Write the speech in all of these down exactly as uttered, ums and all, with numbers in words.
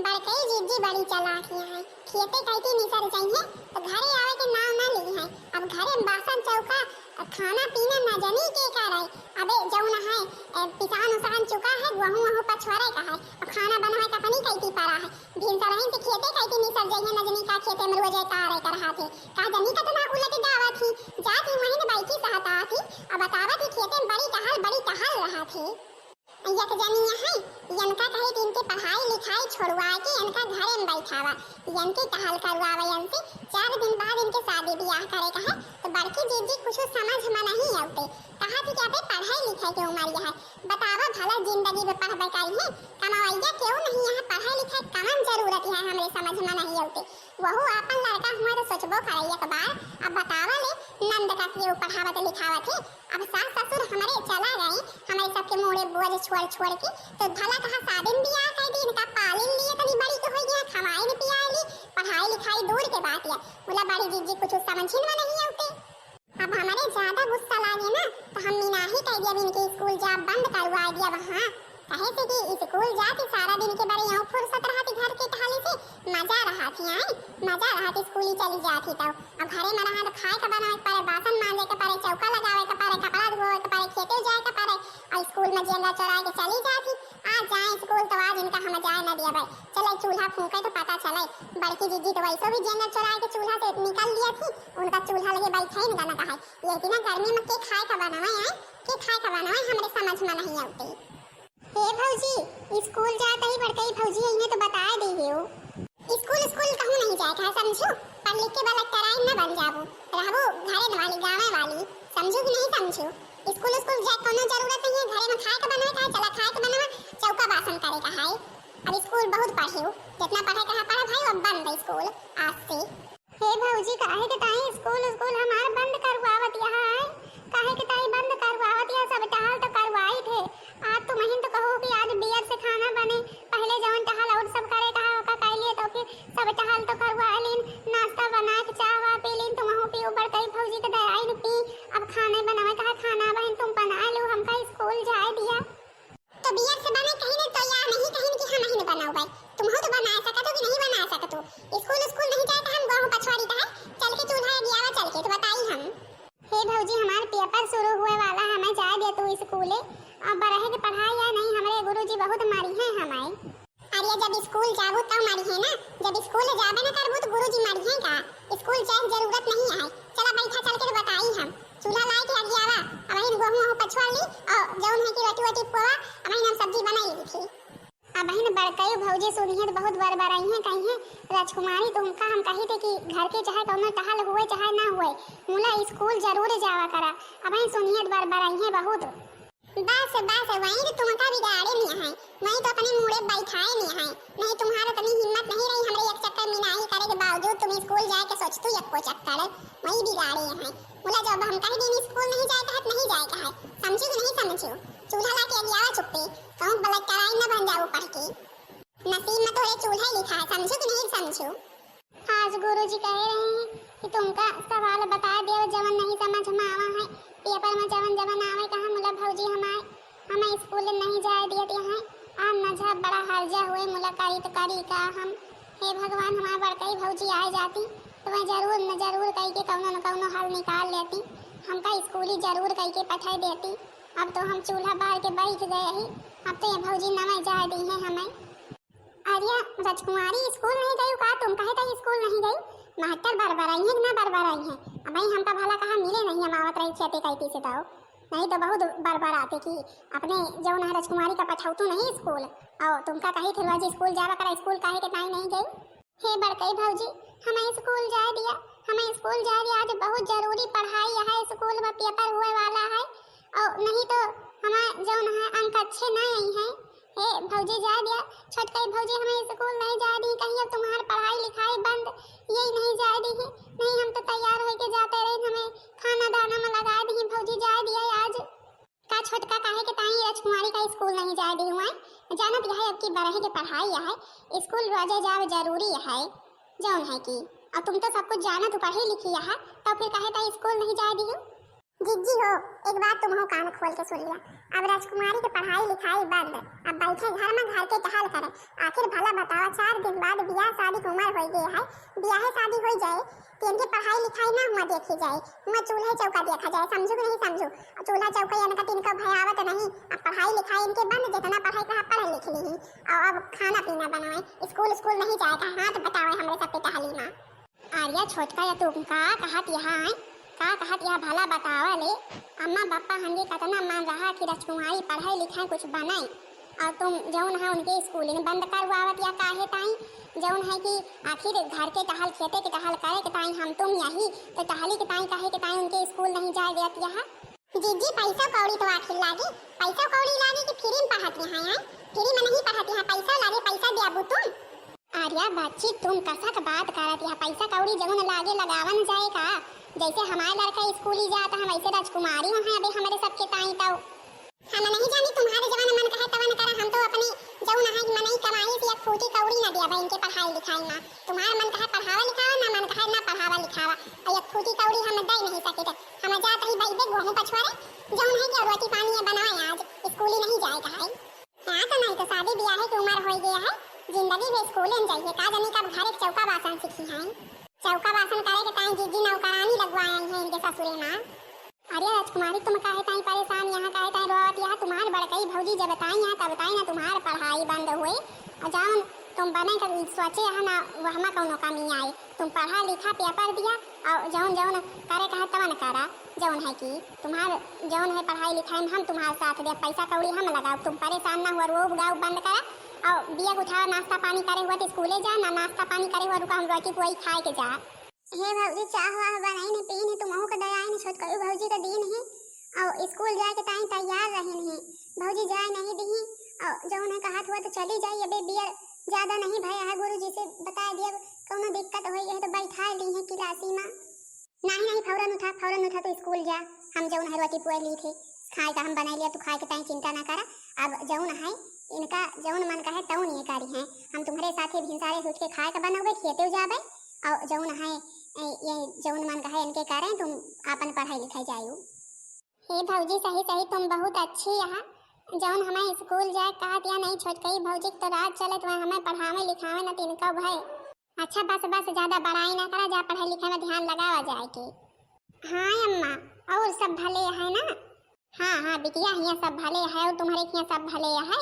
बड़कई जिज्जी बड़ी चालाक हियाँ है, खेते कइती निसर जइहें तो घरे आवे के नाव ना लीहें। अब घरे में बासन चौका, खाना पीना ना जनी के का रहे। अबे जउन है, ए, पिसान उसान चुका है, गोहूँ वहूँ पछवारे का है, अब खाना बनावे का अपनी कइती परा है। भिनसरहिन से खेते कइती निसर जइहें, ना जनी का खेते में रोजे का रहे कर हाथे। का जनी कतना उलट गावत ही, जात ही वहीं बैठी सहतात ही, अब बतावत ही खेते में बड़ी टहल, बड़ी टहल रहत ही। एक जनी है, यनका कहे कि इनके पढ़ाई लिखाई छोड़वा के इनका घरे में बैठावा, यनके टहल करवावा यनसे। चार दिन बाद इनके शादी ब्याह करे का है, तो बड़की जिज्जी कुछ समझ में नहीं आवते। कहा थी कि अबे पढ़ाई लिखाई के उम्र यह है, बतावा भला जिंदगी में पढ़बे करी है, कमावैया क्यों नहीं यहाँ, पढ़ाई लिखाई कमन जरूरत है, हमरे समझ में नहीं आवते। वहू आपन लड़का हुआ तो सोचबो करे एक बार। अब बतावा ले, नंद का क्यों पढ़ावत लिखावत है, अब सास ससुर हमरे चला गए, हमरे सबके मोड़े बोझ छोड़ छोड़ के, तो भला कहा शादी में बियाह कर दी, इनका पालिन लिए तनी बड़ी के होई गया, खवाई ने पियाई ली, पढ़ाई लिखाई दूर के बात है। बोला बड़ी जिज्जी कुछ समझिन में नहीं आवते। अब हमरे ज्यादा गुस्सा लागे ना, तो हम मिनाही कह दिया इनके स्कूल जा बंद करवा दिया वहाँ। कहे से कि स्कूल जाती सारा दिन के बरे यूं फुर्सत रहती घर के टहली से, मजा रहती आई, मजा रहती स्कूल ही चली जाती तो। अब घरे में रहा तो खाए का बनावे के परे, बासन मांजे के परे, चौका लगावे के परे, कपड़ा धोवे के परे, खेते जाए के परे, और स्कूल में जेंगा चोराए के चली जाती। आज जाए स्कूल तो आज इनका हम जाए न दिया भाई। चले चूल्हा फूंके तो पता चले। बड़की जिज्जी तो वैसे भी जेंगा चोराए के चूल्हा से निकल लिया थी, उनका चूल्हा लगे बैठे ही न कहा है। ये इतना गर्मी में के खाए का बनावे आए, के खाए का बनावे, हमरे समझ में नहीं आवते। हे भौजी, स्कूल जात ही बड़कई भौजी, इन्हें तो बताए दी हो। स्कूल स्कूल कहूँ नहीं जाए का, समझू? पढ़ लिख के बलक कराई न बन जाबू, रहबू घरे न वाली, गाँवे वाली, समझू कि नहीं समझू? स्कूल स्कूल जाए कोनो जरूरत नहीं है, घरे में खाए का बनावे का है, चला खाए का बनावा, चौका बासन करे का है। अब स्कूल बहुत पढ़े हो, जितना पढ़े का है पढ़ा भाई, अब बंद है स्कूल आज से। हे भौजी, काहे के ताई स्कूल, स्कूल हमार बंद करवावत यहाँ है? काहे के ताई बंद करवावत यहाँ? सब टहल तो करवाई थे। आज तुम अहिन तो कहो कि आज बियर से खाना बने, पहले जवन टहल और सब करे कहा ओका कह लिए, तो फिर सब टहल तो करवा लीन, नाश्ता बना के चाह वाह पी लीन, तुम हो पी, ऊपर कई भौजी के दयाई न पी। अब खाने बनावे कहा खाना बहन तुम बना लो, हमका स्कूल जाए दिया। तो बियर से बने कहीं ने तो या नहीं कहीं कि हम ही ने बनाओ भाई। तुम हो तो बना सकत हो कि नहीं बना सकत हो? स्कूल स्कूल नहीं जाए तो हम गोहूं पछवाड़ी का है, चल के चूल्हा दियावा चल के तो बताई हम। हे भौजी, हमार पेपर शुरू हुए वाला है, हमें जाए दे तू स्कूले। अब रहे के पढ़ाई या नहीं, हमरे गुरुजी बहुत मारी है हमारे। अरे जब स्कूल जाबू तब मारी है ना, जब स्कूल जाबे ना करबू तो गुरुजी मारी है का? स्कूल जाए के जरूरत नहीं है, चला बैठा चल के तो बताई हम। चूल्हा लाए के आगे आवा, अब हम गोहूं वहूं पछवा ली और जौन है कि रोटी वोटी पोवा, अब हम सब्जी बनाई ली थी। अब हम बड़कई भौजी सुनिए तो बहुत बरबराई है, कही है राजकुमारी तुमका हम कही थे कि घर के चाहे कौनो टहल हुए चाहे ना हुए, मुला स्कूल जरूर जावा करा। अब हम सुनिए तो बरबराई है बहुत। बस बस, वही तो तुमका बिगाड़े नहीं है, वही तो अपने मूड़े बैठाए नहीं है। नहीं तुम्हारा इतनी हिम्मत नहीं रही हमरे एक चक्कर मिनाही करे के बावजूद तुम स्कूल जाए के सोचतू एको चक्कर, वही बिगाड़े हैं। मुला जब हम कह दिन स्कूल नहीं जाए कहत नहीं जाए कहा, समझू कि नहीं समझू? चूल्हा ला के अगियावा चुप्पे, कहूँ बलात्काराई न बन जाओ पढ़ के। नसीब में तोरे चूल्हा लिखा है, समझू कि नहीं समझू? आज गुरुजी कहे रहे हैं कि तुमका सवाल बता देव जवन नहीं समझ में आवा है, पेपर में जवन जवन आवे कहा मुला भौजी हमारे। हमें स्कूल नहीं जाए दियत यहाँ। आ नझा बड़ा हर्जा हुए मुलाकात करी का हम। हे भगवान, हमार बड़कई भौजी आए जाती तो मैं जरूर न जरूर कई के कौनो न कौनो हल निकाल लेती। हमका स्कूली जरूर कई के पठाई देती। अब तो हम चूल्हा बार के बैठ गए ही। अब तो ये भौजी न मैं जाए दी है हमें। अरे राजकुमारी, स्कूल नहीं गई का तुम? कहे तई स्कूल नहीं गई? मास्टर बरबराई है कि ना बरबराई है? अब भाई हमका भला कहा मिले नहीं, हम आवत रही खेती कैती से तो। नहीं तो बहुत बरबराते कि अपने जौन है राजकुमारी का पठौतू नहीं स्कूल। और तुमका कही थे रोज स्कूल जावा करा, स्कूल काहे के ताई नहीं गई? हे बड़कई भौजी, हमें स्कूल जाए दिया, हमें स्कूल जाए दिया, आज बहुत जरूरी पढ़ाई है, स्कूल में पेपर हुए वाला है। और नहीं तो हमारे जौन है अंक अच्छे ना आई हैं। हे भौजी जाए दिया, छोटकई भौजी हमें स्कूल नहीं जाए दी, कहीं अब तुम्हार पढ़ाई लिखाई बंद, यही नहीं जाए दी है। नहीं हम तो तैयार होके जाते रहे, हमें खाना दाना में लगा दी भौजी, जाए दिया आज। का छोटका काहे के ताई राजकुमारी का स्कूल नहीं जाए दी हुआ है? जानत यह अब की बरह के पढ़ाई है, स्कूल रोजे जावे जरूरी है, जौन है कि। और तुम तो सब कुछ जानत हो, पढ़ी लिखी है, तो फिर काहे ताई स्कूल नहीं जाए दी हो? जिज्जी हो, एक बात तुम हो कान खोल के सुन लिया, अब राजकुमारी के पढ़ाई लिखाई बंद, अब बैठे घर में, घर के टहल करे। आखिर भला बतावा, चार दिन बाद बियाह शादी के उम्र होइ गए है, बियाहे शादी होइ जाए तो इनके पढ़ाई लिखाई ना हुआ देखी जाए, हुआ चूल्हे चौका देखा जाए, समझू कि नहीं समझू? और चूल्हा चौका इनका तिनका भयावत नहीं, अब पढ़ाई लिखाई इनके बंद, जितना पढ़ाई कहा पढ़ लिख ली, और अब खाना पीना बनाए, स्कूल स्कूल नहीं जाएगा, हाथ बतावे हमरे सबके टहली ना। आर्या छोटका, या तू का कहत यहाँ है? का कहत यहाँ भला बतावा ले? अम्मा बप्पा हंदी कतना मन रहा कि राजकुमारी पढ़ाई लिखाई कुछ बनाई, और तुम जौन है उनके स्कूल में बंद करवावत या काहे ताई? जौन है कि आखिर घर के टहल, खेते के टहल करे के ताई हम तुम यही, तो टहली के ताई कहे के ताई उनके स्कूल नहीं जाए देत यहाँ। जीजी, पैसा कौड़ी तो आखिर लागे, पैसा कौड़ी लागे कि फ्री में पढ़त यहाँ है? फ्री में नहीं पढ़त यहाँ, पैसा लागे, पैसा देबू तुम। आर्या बच्ची, तुम कसक बात करत यह, पैसा कौड़ी जौन लागे लगावन जाए का? जैसे हमारे लड़का स्कूली जाता है वैसे राजकुमारी वहाँ अबे हमरे सबके ताई ताऊ। हम नहीं जानी, तुम्हारे जवन मन कहे तवन करा, हम तो अपने जौन है मनई कमाई से एक फूटी कौड़ी ना दिया इनके पढ़ाई लिखाई में। तुम्हारा मन कहे पढ़ावा लिखावा, ना मन कहे ना पढ़ावा लिखावा, और एक फूटी कौड़ी हम दे नहीं सके थे। हम जात ही बैठे गोहूँ पछुआरे, जौन है कि रोटी पानी ये बनाए, आज स्कूली नहीं जाए का है। हाँ, तो नहीं तो शादी ब्याह के उम्र हो गया है, जिंदगी में स्कूल में जाइए, का जानी कब घर एक चौका बासन सीखी हैं। चौका बासन करे के ताई जीजी नौकरानी लगवाए आई हैं इनके ससुरे माँ। अरे राजकुमारी, तुम काहे ताई परेशान, यहाँ काहे ताई रोवत, यहाँ तुम्हार बड़कई भौजी जब ताई यहाँ तब ताई ना तुम्हार पढ़ाई बंद हुए, और जौन तुम बने का सोचे है ना, वहमा कौनो कमी आए। तुम पढ़ा लिखा, पेपर दिया, और जौन जौन करे कहा तवन करा। जौन है कि तुम्हार जौन है पढ़ाई लिखाई में हम तुम्हार साथ दे, पैसा कौड़ी हम लगाओ, तुम परेशान ना हुआ, रोब गाओ बंद करा, और बिया उठाओ, नाश्ता पानी करे हुआ तो स्कूले जा, ना नाश्ता पानी करे हुआ रुका, हम रोटी पुआई खाए के जा। हे भौजी, चाह वाह बनाई ने पी ने, तुमहू के दया ने छोटकऊ भौजी के दीन है, और स्कूल जाए के ताई तैयार रहन है। भौजी जाए नहीं दी, और जौन है कहत हुआ तो चली जाई, अबे बियर ज्यादा नहीं भया है, गुरु जी से बता दिया, कौनो दिक्कत होई है तो बैठा ली है क्लासी में। नहीं, नहीं, फौरन उठा, फौरन उठा, तू स्कूल जा। हम जौन है रोटी पुआ ली थे, खाए का हम बनाई लिया, तू खाए के ताई चिंता ना करा। अब जौन है इनका जौन मन का है तौन ये करी हैं। हम तुम्हारे साथे भिनसारे से उठ के खाए का बनौबे, खेते जाबे, और जौन है, ए, ये जौन मन का है इनके करें, तुम आपन पढ़ाई लिखाई जायू। हे भौजी, सही सही तुम बहुत अच्छी यहाँ। जौन हमें स्कूल जाए कहत या नहीं छोटकई भौजी के तो राज चलत वह हमें पढ़ावे लिखावे न तिनका भय। अच्छा बस बस, ज्यादा बड़ाई ना करा, जा पढ़ाई लिखाई में ध्यान लगावा जाए के। हाँ अम्मा, और सब भले है ना? हाँ हाँ बिटिया, हियाँ सब भले है, और तुम्हारे हियाँ सब भले है?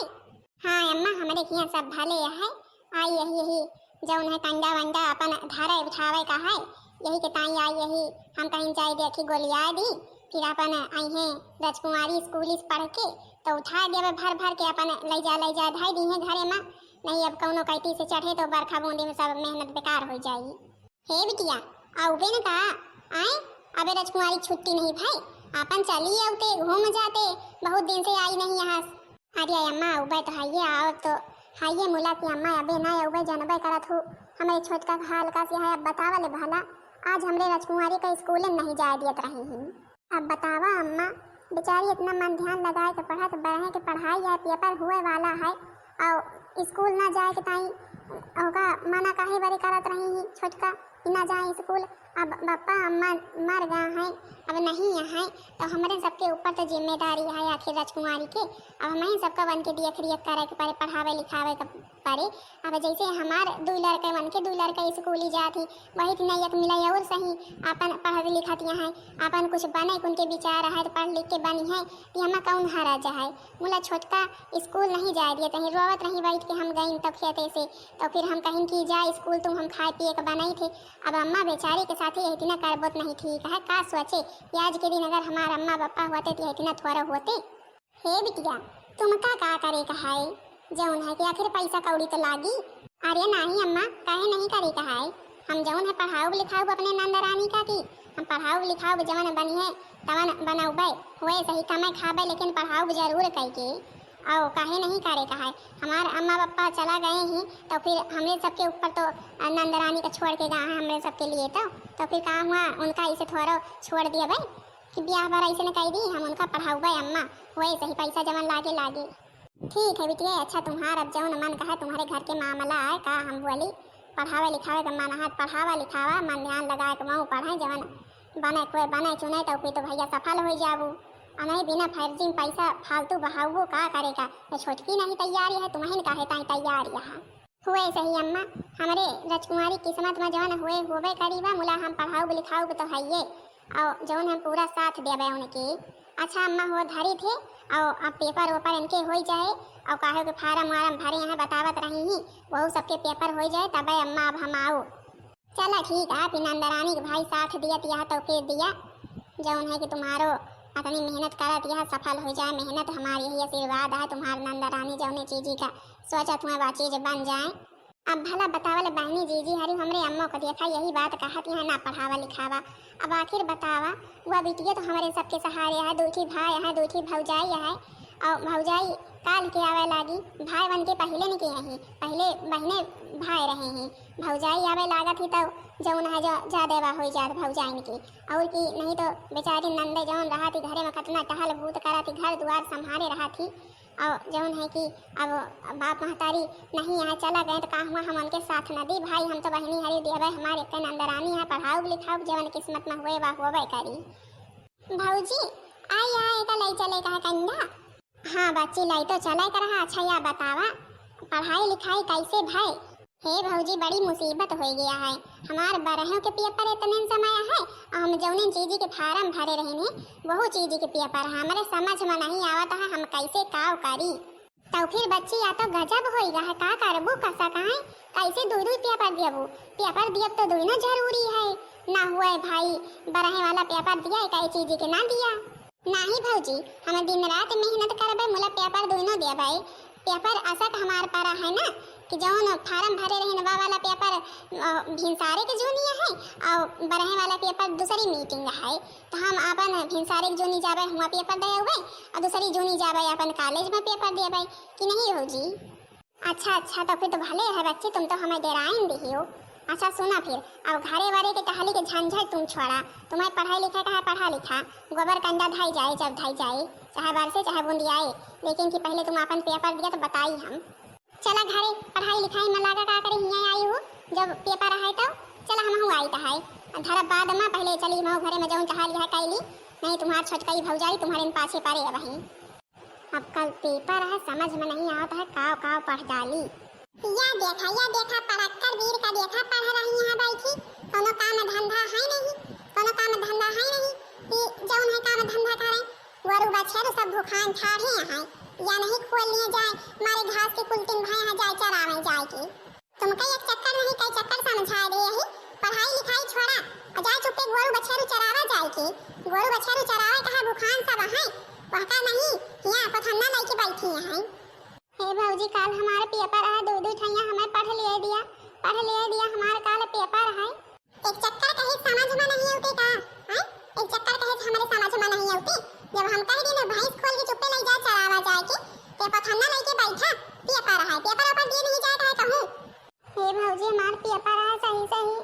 हाँ अम्मा, हमरे हियाँ सब भले है। आई यही यही जौन है कंडा वंडा अपन धरे उठावे का है, यही के ताई आई यही। हम कहीं जाए देखी गोलियाए दी, फिर अपन आई हैं राजकुमारी स्कूल से पढ़ के तो उठा देवे भर भर के अपन ले जा ले जा धाई दी है घरे में। नहीं अब कौनो कैती से चढ़े तो बरखा बूंदी में सब मेहनत बेकार हो जाई। हे बिटिया, आउबे न का? आए, अबे राजकुमारी छुट्टी नहीं भाई, आपन चली आउते, घूम जाते, बहुत दिन से आई नहीं यहाँ। अरे अम्मा, आउबे तो हइये, आओ तो हइये मुला की अम्मा, अबे ना आउबे, जनबे करत हूँ, हमरे छोटका का हाल का से है। अब बतावा ले भला, आज हमरे राजकुमारी का स्कूल में नहीं जाए दियत रही ही। अब बतावा अम्मा, बेचारी इतना मन ध्यान लगाए के पढ़त, बढ़े के पढ़ाई है, पेपर हुए वाला है, और स्कूल ना जाए के ताई ओका मना काहे बरे करत रही ही छोटका कि ना जाए स्कूल। अब बप्पा अम्मा मर गया है, अब नहीं है, तो हमरे सबके ऊपर तो जिम्मेदारी है आखिर राजकुमारी के। अब हमही सबका बन के देख रेख करे के पड़े, पढ़ावे लिखावे के पड़े। अब जैसे हमार दुई लड़के मन के दुई लड़का स्कूली जात ही, वही दिन एक मिला और सही, आपन पढ़त लिखत यहाँ, आपन कुछ बने के उनके विचार है तो पढ़ लिख के बनी है, तो हमें कौन हरज है। मुला छोटका स्कूल नहीं जाए दिए, तहीं रोवत रही बैठ के हम गई तो खेते से, तो फिर हम कहीं कि जा स्कूल तुम हम खाए पिए के बनाई थे। अब अम्मा बेचारी के साथे यही दिना करबोत नहीं ठीक है, का सोचे कि आज के दिन अगर हमार अम्मा बप्पा होते तो यही दिना थोड़ा होते। हे बिटिया, तुमका का करे का है? जौन है कि आखिर पैसा कौड़ी तो लागी। अरे नाही अम्मा, काहे नहीं करे का है? हम जौन है पढ़ाउब लिखाउब अपने नंद रानी का की, हम पढ़ाउब लिखाउब जवन बनी है तवन बनौबे, होए सही कमे खाबे लेकिन पढ़ाउब जरूर कई के। और काहे नहीं करे का है? हमार अम्मा पापा चला गए ही तो फिर हमरे सबके ऊपर तो नंद रानी का छोड़ के गया है हमरे सबके लिए तो, तो फिर का हुआ उनका इसे थोड़ा छोड़ दिया भाई? कि ब्याह बर ऐसे न कह दी, हम उनका पढ़ाउबे अम्मा, वही सही पैसा जवन लागे लागे। ठीक है बिटिया, अच्छा तुम्हार अब जौन मन कहे, तुम्हारे घर के मामला है का, हम बोली पढ़ावे लिखावे के मन है, पढ़ावा लिखावा, मन ध्यान लगा के मऊ पढ़े, जवन बने कोई बने चुने तो कोई तो भैया सफल हो जाबू। अ नहीं बिना फर्जी में पैसा फालतू बहाउबो का करेगा? तो छोटकी नहीं तैयार है, तुम्हें काहे ताई तैयार यहाँ? हुए सही अम्मा, हमरे रजकुमारी किस्मत में जवन हुए होबे करी बा, मुला हम पढ़ाउब लिखाउब तो हइये, और जवन हम पूरा साथ देबे उनके। अच्छा अम्मा हो धरी थे, और अब पेपर वेपर इनके होई जाए, और काहे के फार्म वार्म भरे यहाँ बतावत रही ही, वहू सबके पेपर होई जाए तबे अम्मा अब हम आउब। चला ठीक है, फिर नंदरानी के भाई साथ दिया तिया तो के दिया, जौन है कि तुम्हारो अतनी मेहनत करत यह सफल हो जाए। मेहनत हमारी यही आशीर्वाद है, तुम्हार नंदरानी जौने चीजी का सोचा तुम्हें वह चीज बन जाए। अब भला बतावल बहनी जीजी हरी हमरे अम्मो को देखा यही बात कहत यहाँ ना पढ़ावा लिखावा। अब आखिर बतावा, वह बिटिया तो हमरे सबके सहारे है, दू ठी भाई है, दू ठी भौजाई है, और भौजाई काल के आवे लागी, भाई बन के पहले न के यही, पहले बहने भाई रहे हैं, भौजाई आवे लागत ही तो जौन है जा, जा देवा होई जात भौजाइन की। और की नहीं तो बेचारी नंदे जौन रहत ही घरे में कतना टहल बूत करत ही, घर दुआर संभारे रहत ही। और जौन है कि अब बाप महतारी नहीं यहाँ चला गए तो का हुआ हम उनके साथ न दी भाई, हम तो बहनी हरी देवे, हमारे एक नंदरानी है, पढ़ाउब लिखाउब जवन किस्मत में हुए बा होबे करी। भौजी, आई यहाँ एका लई चले का कंधा। हाँ बच्ची, लई तो चले कर रहा। अच्छा या बतावा, पढ़ाई लिखाई कैसे भय? हे भौजी, बड़ी मुसीबत हो गया है। हमार बरहों के पेपर इतने समय है, और हम जौने चीजी के फार्म भरे रहे ने, वहू चीजी के पेपर है। हमरे समझ में नहीं आवत है, हम कैसे काव करी। तो फिर बच्ची, या तो गजब होई गा है, का करबू, कसा काहे, कैसे दुई दुई पेपर दियबू? पेपर दियब तो दुइनो जरूरी है, ना हुए भाई, बरहे वाला पेपर दिया, एक चीजी के ना दिया। नाही भौजी, हम दिन रात मेहनत करबे, मुला पेपर दुइनो देबे। पेपर असक हमार परा है ना कि जौन फार्म भरे रहे वा वाला पेपर, अ, भिनसारे के जूनी है और बरहे वाला पेपर दूसरी मीटिंग है, तो हम अपन भिनसारे के जूनी जाबे हुआ पेपर दे हुए और दूसरी जूनी जाबे अपन कॉलेज में पेपर देबे कि नहीं भौजी? अच्छा, अच्छा, तो फिर तो भले है बच्ची, तुम तो हमें डेराइन दिही हो। अच्छा सुना फिर, अब घरे वरे के टहली के झंझट तुम छोड़ा, तुम्हें पढ़ाई लिखा का है, पढ़ा लिखा, गोबर कंडा धाई जाए जब धाई जाए, चाहे बरसे चाहे बूंदी आए, लेकिन कि पहले तुम अपन पेपर दिया तो बताई हम। चला घरे, पढ़ाई लिखाई में लागा का करे, हियाँ आई हो, जब पेपर है तो चला हमहू आई तो है, धरब बाद में, पहले चली मऊ घरे में जौन टहली है कैली, नहीं तुम्हार छोटकई भौजाई तुम्हारे इन पाछे परे अब ही। अब कल पेपर है, समझ में नहीं आवत है, काव काव पढ़ डाली। या देखा, या देखा, पढ़क्कर वीर का देखा, पढ़ रही है बैठी, कोनो काम धंधा है नहीं, कोनो काम धंधा है नहीं कि जौन है काम धंधा करे। गोरू बछेरू सब भुखान ठाढ़े हैं, या नहीं खोल लिए जाए, मारे घास के कुल तीन भाई हैं जाए चरावे जाए के। तुमका एक चक्कर नहीं, कई चक्कर समझाए दे यही, पढ़ाई लिखाई छोड़ा, और जा चुप्पे गोरू बछेरू चरावा जाए के। गोरू बछेरू चरावे कहा भुखान सब है, वहका नहीं, यहाँ पथन्ना लेके बैठी हैं। हे भौजी, काल हमार पेपर है, दू दू ठैया हमें पढ़ लिए दिया, पढ़ लिए दिया, हमार काल पेपर है। एक चक्कर कहे समझ में नहीं आते का? हैं? एक चक्कर कहे हमरे समझ में नहीं आते। जब हम कह देने भैंस खोल के चुप्पे ले जा चरावा जाए के, ते पथन्ना लेके बैठा, पेपर है, पेपर ऊपर दिए नहीं जाए कहे कहूँ। हे भौजी, हमार पेपर है सही सही।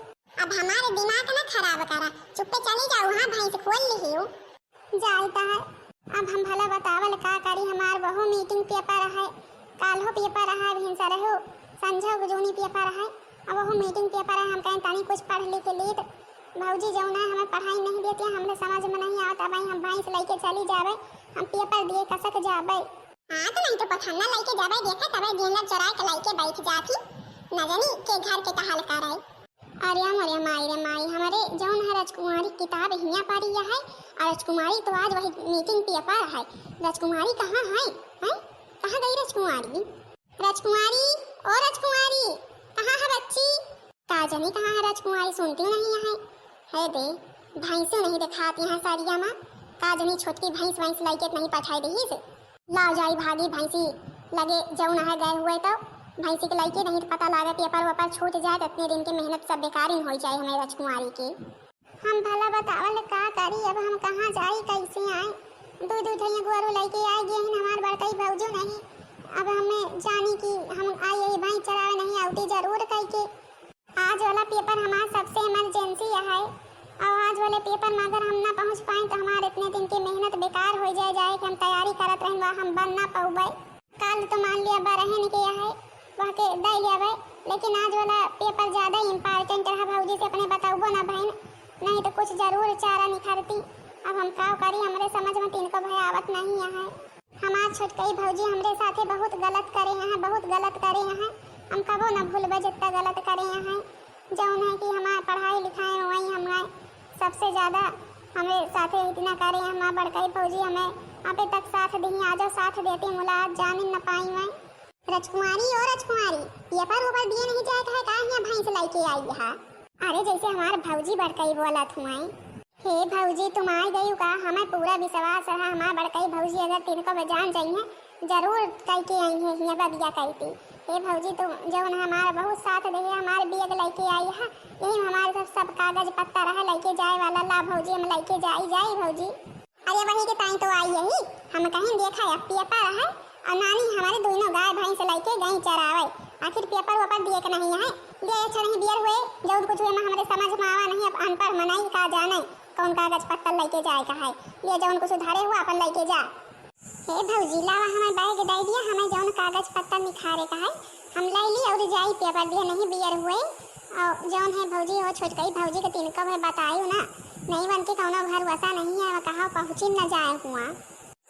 अब हमारे दिमाग ना खराब करा, चुप्पे चली जाओ, हाँ भैंस खोल ली हो। जाई त है। अब हम भला बतावल का करी, हमार वहू मीटिंग पेपर है, काल्हो पेपर है, भिनसरहो संझो के जूनी पेपर है, अब वहू मीटिंग पेपर है। हम कहें तनी कुछ पढ़ लिख लीत, भौजी जौन है हमें पढ़ाई नहीं देती, हमरे समझ में नहीं आवत। अब हम भैंस लेके चली जाबे, हम पेपर दिए कसक जाबे। हाँ तो नहीं तो पथन्ना लेके जाबे, देखा तबे दिन रात चोराए के लेके बैठ जाती, न जानी के घर के टहल करे। अरे मोरे माई रे माई, हमरे जौन है राजकुमारी किताब हियाँ पड़ी है, और राजकुमारी तो आज वही मीटिंग पेपर है। राजकुमारी कहाँ है? हैं? कहाँ गई राजकुमारी? राजकुमारी, ओ राजकुमारी, कहाँ है बच्ची? का जानी कहाँ है राजकुमारी, सुनती नहीं है। है दे, भैंसो नहीं दिखात यहाँ सरिया में, का जानी छोटकी भैंस वैंस लइके नहीं पठाई दही से। लाव जाई भागी भैंसी लगे जौन है गए हुए तो, भैंसी के लइके नहीं तो पता लागे पेपर वेपर छूट जाए तो इतने दिन के मेहनत सब बेकारिन हो जाए हमें राजकुमारी के। हम भला बतावल का करी, अब हम कहाँ जाई, कैसे आए? दू दू ठैया गोरू लइके आए गए हैं हमार बड़कई भौजो नहीं, अब हमें जानी कि हम आई यही भैंस चरावे नहीं आवती जरूर कह के। आज वाला पेपर हमार सबसे इमरजेंसी है, और आज वाले पेपर में अगर हम ना पहुँच पाए तो हमार इतने दिन की मेहनत बेकार हो जाए, जाए कि हम तैयारी करत रहें वह हम बन ना पउबे। काल तो मान लिया बरहन के है, वह के दे लेबे, लेकिन आज वाला पेपर ज्यादा इम्पोर्टेंट रहा, भौजी से अपने बतउबो ना भइन, नहीं तो कुछ जरूर चारा निखरती। अब हम का करी, हमरे समझ में तिनको भय आवत नहीं है। हमार छोटकई भौजी हमरे साथे बहुत गलत करे हैं, बहुत गलत करे हैं। हम कबो न भूलबे जितना गलत करे हैं। जौन है कि हमार पढ़ाई लिखाई में वही हमार सबसे ज्यादा हमरे साथे इतना करे हैं। हमार बड़कई भौजी हमें अबे तक साथ दी, आजो साथ देती, मुला जामिन न पाई मैं। रजकुमारी, ओ रजकुमारी, पेपर ऊपर दिए नहीं जाए कहे का हियाँ भैंस लइके आई है? अरे जैसे हमार भौजी बड़कई बोलत हुए। हे भौजी, तुम आ गई का? हमें पूरा विश्वास रहा हमार बड़कई भौजी अगर तिनको बजान जाई है जरूर कह के आई है हियाँ बगिया कहती। हे भौजी, तुम जौन हमारा बहुत साथ दे है, हमारे बियग लइके आई है, यही में हमारे सब सब कागज पत्तर है लइके जाए वाला। ला भौजी, हम लइके जाई जाई भौजी। अरे वही के ताई तो आई यही, हम कहीं देखा अब पेपर है और नानी हमारे दोनों गाय भैंस लइके गई चरावे। आखिर पेपर वेपर दिए के नहीं है, दिए अच्छा नहीं दियर हुए, जौन कुछ हुए में हमरे समझ में आवा नहीं। अब अनपढ़ मनई का जाने कौन कागज पत्तर लइके जाए का है, ये जौन कुछ उधारे हुआ अपन लइके जा। हे भौजी, लावा हमें बैग दे दिया, हमें जौन कागज पत्तर निखारे का है हम ले ली और जाई पेपर दिए नहीं बियर हुए। और जौन है भौजी हो छोटकई भौजी के तिनको में बतायू ना, नहीं बन के कौनो भरोसा नहीं है, कहाँ पहुँची न जाए हुआ।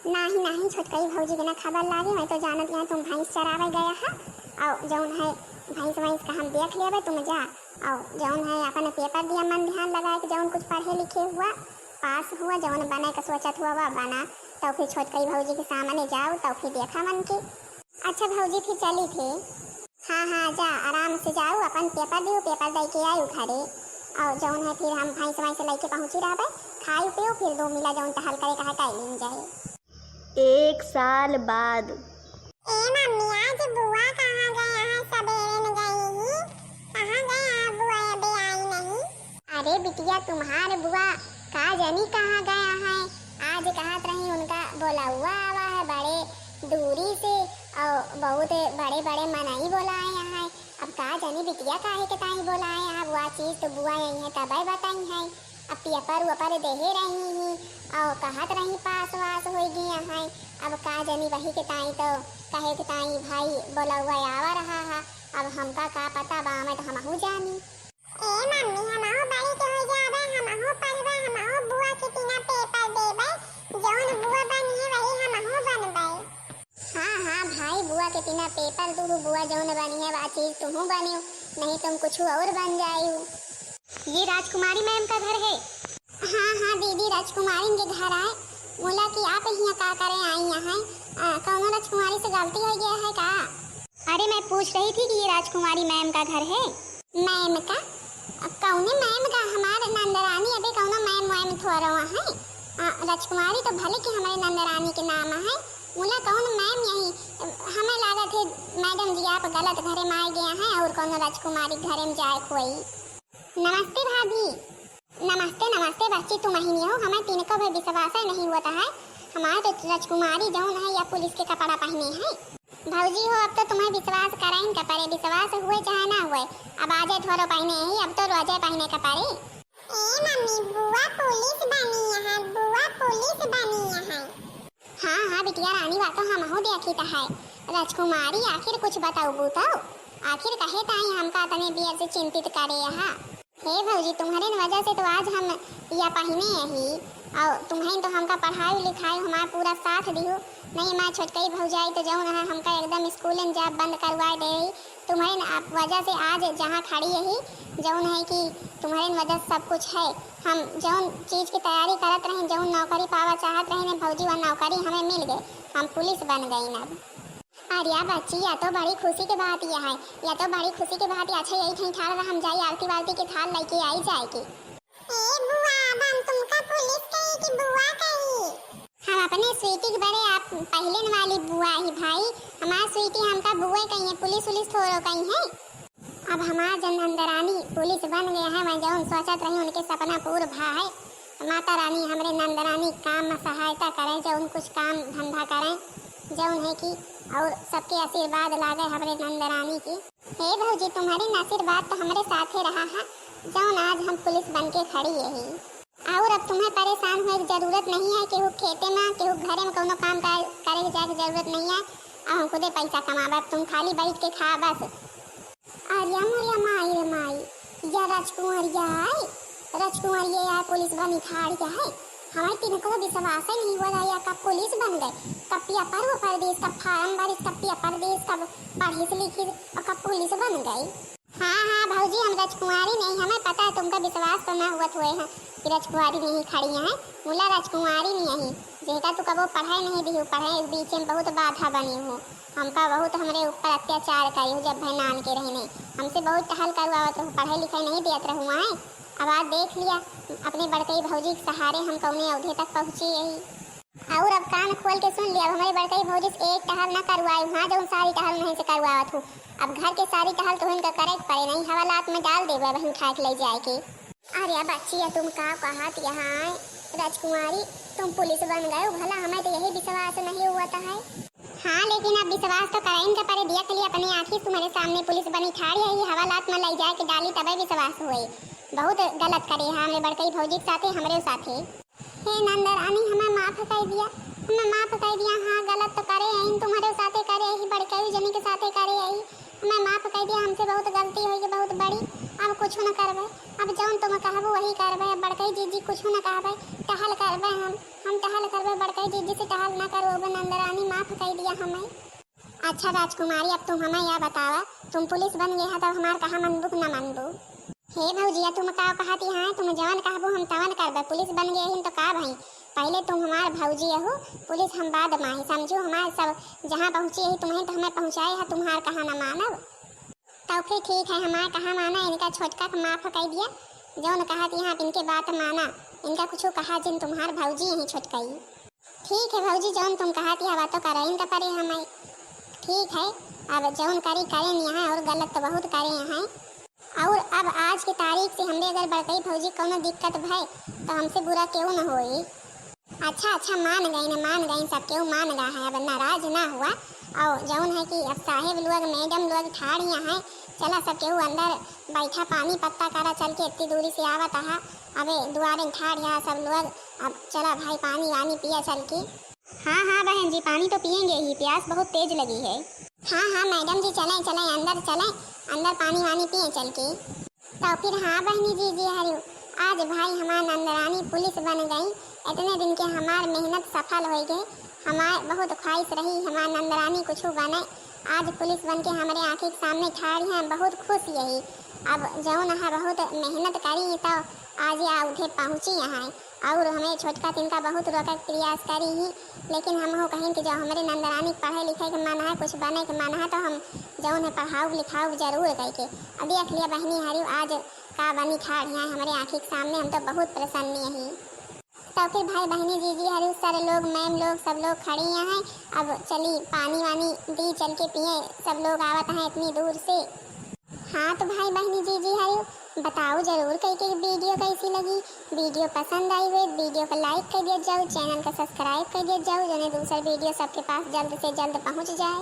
नाही, नाही, छोटकई भौजी के ना खबर लागे, मैं तो जानत है तुम भैंस चरावे गया है, और जौन है भैंस वैंस का हम देख लेबे, तुम जा, और जौन है अपन पेपर दिया मन ध्यान लगाए के, जौन कुछ पढ़े लिखे हुआ, पास हुआ, जौन बने का सोचत हुआ, वह बना, तो फिर छोटकई भौजी के सामने जाओ, तो फिर देखा मन के। अच्छा भौजी, फिर चली थे। हाँ, हाँ, जा, आराम से जाओ, अपन पेपर दियो, पेपर दे के आयो घरे। और जौन है फिर हम भैंस वैंस लेके पहुँची रहबे, खाई पियो, फिर दो मिला जौन टहल करे कहा टहलिन जाए। एक साल बाद। ए मम्मी, आज बुआ कहाँ गए हैं? सबेरे में गई ही, कहाँ गए हैं बुआ, अबे आई नहीं। अरे बिटिया, तुम्हारे बुआ का जानी कहाँ गया है, आज कहत रही उनका बोलौआ आवा है बड़े दूरी से, और बहुत बड़े बड़े मनई बोलाए हैं। अब का जानी बिटिया काहे के ताई बोलाए हैं, अब वह चीज तो बुआ आई है तबे बताई है। अब पेपर वेपर देहे रही ही, और कहत रही पास वास हो गया है। अब का जानी वही के ताई तो कहे के ताई भाई बोलौआ आवा रहा है, अब हमका का पता बा, मैं तो हमहू जानी। ए मम्मी, हमहू बड़ी के हो जाबे, हमहू पढ़बे, हमहू बुआ के तिना पेपर देबे, जौन बुआ बनी है वही हमहू बनबे। हाँ, हाँ भाई, बुआ के तिना पेपर दू, बुआ जौन बनी है वा चीज तुहू बनियो, नहीं तुम कुछ और बन जायू। ये राजकुमारी मैम का घर है? हाँ, हाँ दीदी, राजकुमारी के घर आए। बोला कि आप यहाँ का करे आई हैं? आ, कौनो राजकुमारी से गलती हो गया है का? अरे, मैं पूछ रही थी कि ये राजकुमारी मैम का घर है? मैम का? अब कौने मैम का? हमार नंदरानी अबे कौनो मैम वैम थोड़ा है। आ, राजकुमारी तो भले कि हमारे नंदरानी के नाम है। मुला कौन मैम यही? हमें लागत है मैडम जी आप गलत घरे में आ गया हैं और कौनो राजकुमारी घरे में जाए कोई। नमस्ते भाभी। नमस्ते, नमस्ते बच्ची, तुम ही हो, हमें तिनको भी विश्वास नहीं होता है। हमारे तो राजकुमारी जौन है या पुलिस के कपड़ा पहने हैं। भौजी हो, अब तो तुम्हें विश्वास कराइन का पड़े, विश्वास हुए चाहे ना हुए, अब आजे थोड़ो पहने ही, अब तो रोजे पहने का पड़े। ए मम्मी, बुआ पुलिस बनी है, बुआ पुलिस बनी है। हाँ, हाँ बिटिया रानी, बा तो हमहू देखी त है। राजकुमारी, आखिर कुछ बताऊ तो, आखिर कहे ताई हमका तने बियर से चिंतित करे यहाँ। हे भौजी, तुम्हरे न वजह से तो आज हम या पहिने यही, और तुम्हें तो हमका पढ़ाई लिखाई हमार पूरा साथ दिहु। नहीं, हमार छोटकई भौजाई तो जौन है हमका एकदम स्कूल में जाब बंद करवाए दे रही। तुम्हरे न आप वजह से आज जहाँ खड़ी यही, जौन है कि तुम्हरे न वजह से सब कुछ है। हम जौन चीज की तैयारी करत रहे, जौन नौकरी पावा चाहत रहे न भौजी, वह नौकरी हमें मिल गई, हम पुलिस बन गई न। अरे बच्ची, या तो बड़ी खुशी के बात या है, या तो बड़ी खुशी के बात या। अच्छा, यही ठहीं ठाड़ रहा, हम जाई आरती वारती के थाल लेके आई जाए के। ए बुआ, अब हम तुमका पुलिस कही कि बुआ कही? हम अपने स्वीटी के बड़े आप पहिलेन वाली बुआ ही भाई, हमार स्वीटी हमका बुआ कही है, पुलिस उलिस थोड़ो कही है। अब हमार जन नंदरानी पुलिस बन गया है, मैं जौन सोचत रही उनके सपना पूर भा है। माता रानी हमरे नंदरानी काम में सहायता करें, जौन कुछ काम धंधा करें, जौन है कि और सबके आशीर्वाद लागे हमरे नंदरानी की। हे भौजी, तुम्हारी आशीर्वाद तो हमरे साथे रहा है, जौन आज हम पुलिस बन के खड़ी यही। और अब तुम्हें परेशान होए की जरूरत नहीं है, केहू खेते में, केहू घरे में कौनो काम का-, करे के जाए के जरूरत नहीं है। अब हम खुदे पैसा कमाबे, अब तुम खाली बैठ के खा बस। अरे मोरिया माई रे माई, या राजकुंवरिया है, राजकुंवरिया यार पुलिस बनी ठाड़ क्या है? हमें तिनको विश्वास ही नहीं हुआ था, या कब पुलिस बन गए, कब पेपर वो परदेश, कब फार्म भरिस, कब पेपर देस, कब पढ़िस लिखिस और कब पुलिस बन गए। हाँ, हाँ भौजी, हम राजकुंवारी नहीं, हमें पता है तुमका विश्वास तो ना हुआ हुए हैं कि राजकुंवारी नहीं खड़ी हैं, मुला राजकुंवारी नहीं है, जेका तू कबो पढ़े नहीं दिहू, पढ़े बीच में बहुत बाधा बनी हूँ, हमका बहुत हमरे ऊपर अत्याचार करी हूँ, जब भय नान के रहने हमसे बहुत टहल करवावत रहू, पढ़े लिखे नहीं देत रहू हैं। अब आज देख लिया, अपने बड़कई भौजी के सहारे हम कौने औधे तक पहुँची यही। और अब कान खोल के सुन लिया, अब हमरे बड़कई भौजी से एक टहल ना करवाई, हाँ जौन सारी टहल नहीं से करवावत हूँ। अब घर के सारी टहल तो इनका करे के पड़े, नहीं हवालात में डाल देबे वही उठा के ले जाए के। अरे बच्चिया, तुम का कहत यहाँ है? राजकुंवारी, तुम पुलिस बन गए हो, भला हमें तो यही विश्वास नहीं हुआ था है। हाँ, लेकिन अब विश्वास तो करे इनके पड़े, देख लिया अपनी आँखी तुम्हारे सामने पुलिस बनी ठाड़ी है, ये हवालात में ले जाए के डाली तबे विश्वास हुए। बहुत गलत करे हैं हमरे बड़कई भौजी के साथे, हमरे साथे। हे नंदरानी, हमें माफ कर दिया, हमें माफ कर दिया। हाँ, गलत तो करे हैं, तुम्हारे साथे करे ही, बड़कई जनी के साथे करे ही, हमें माफ कर दिया, हमसे बहुत गलती होई गई, बहुत बड़ी। अब कुछ न करबे, अब जौन तुम कहबो वही करबे। अब बड़कई जीजी कुछ न कहबे, टहल करबे हम, हम टहल करबे, बड़कई जीजी से टहल न करबे। नंदरानी, माफ कर दिया हमें। अच्छा राजकुमारी, अब तुम हमें या बतावा, तुम पुलिस बन गए है तब हमार कहा मनबू कि न मनबू? हे भौजिया, तुम का कहती हैं, तुम जवन कहबू हम तवन करबे। पुलिस बन गए ही तो का भई, पहले तुम हमार भौजी हो, पुलिस हम बाद में ही समझू। हमार सब जहाँ पहुँची यही तुम्हें तो हमें पहुँचाए है, तुम्हार कहा न मानब। तो फिर ठीक है, हमार कहा माना, इनका छोटका के माफ कर दिया। जौन कहती हैं आप इनके बात माना, इनका कुछ कहा जिन, तुम्हार भौजी यही छोटकई। ठीक है भौजी, जौन तुम कहती हवा तो करे इनका परे हमें। ठीक है, अब जौन करी करे नहीं है, और गलत तो बहुत करे हैं। और अब आज की तारीख से हमरे अगर बड़कई भौजी कौनो दिक्कत भय तो हमसे बुरा क्यों न होई। अच्छा अच्छा, मान गई न, मान गई, सब केहू मान गा है, अब नाराज ना हुआ। और जौन है कि अब साहेब लोग, मैडम लोग ठाड़ यहाँ है, चला सब केहू अंदर बैठा, पानी पत्ता करा, चल के इतनी दूरी से आवत आहा। अबे दुआरे ठाड़ यहाँ सब लोग, अब चला भाई पानी वानी पिया चल के। हाँ हाँ बहन जी, पानी तो पिएंगे ही, प्यास बहुत तेज लगी है। हाँ हाँ मैडम जी, चलें चलें, अंदर चलें, अंदर पानी वानी पिए चल के। तो फिर हाँ बहनी जीजी हरियो, आज भाई हमार नंदरानी पुलिस बन गई, इतने दिन के हमार मेहनत सफल हो गए। हमार बहुत ख्वाहिश रही हमार नंदरानी कुछ बने, आज पुलिस बन के हमरे आँखी के सामने ठाड़ है, हम बहुत खुश यही। अब जौन है बहुत मेहनत करी तो आज या उठे पहुँची यहाँ। और हमें छोटका तिनका बहुत रोके के प्रयास करी ही, लेकिन हम हो कहीं कि जो हमरे नंदरानी के पढ़े लिखे के मन है, कुछ बने के मन है, तो हम जौन है पढ़ाऊ लिखाऊ जरूर करके। अब देख लिया बहनी हरियो, आज का बनी ठाड़ है हमरे आँखी के सामने, हम तो बहुत प्रसन्न यही। तो फिर भाई बहनी जीजी हरियो, सर लोग, मैम लोग, सब लोग खड़ी हैं। अब चली पानी वानी दी चल के पिए, सब लोग आवत हैं इतनी दूर से। हाँ तो भाई बहनी जीजी हरियो, बताओ जरूर कई के वीडियो कैसी लगी। वीडियो पसंद आई हुई वीडियो को लाइक कर दिया जाओ, चैनल का सब्सक्राइब कर दिया जाओ, जने दूसर वीडियो सबके पास जल्द से जल्द पहुँच जाए।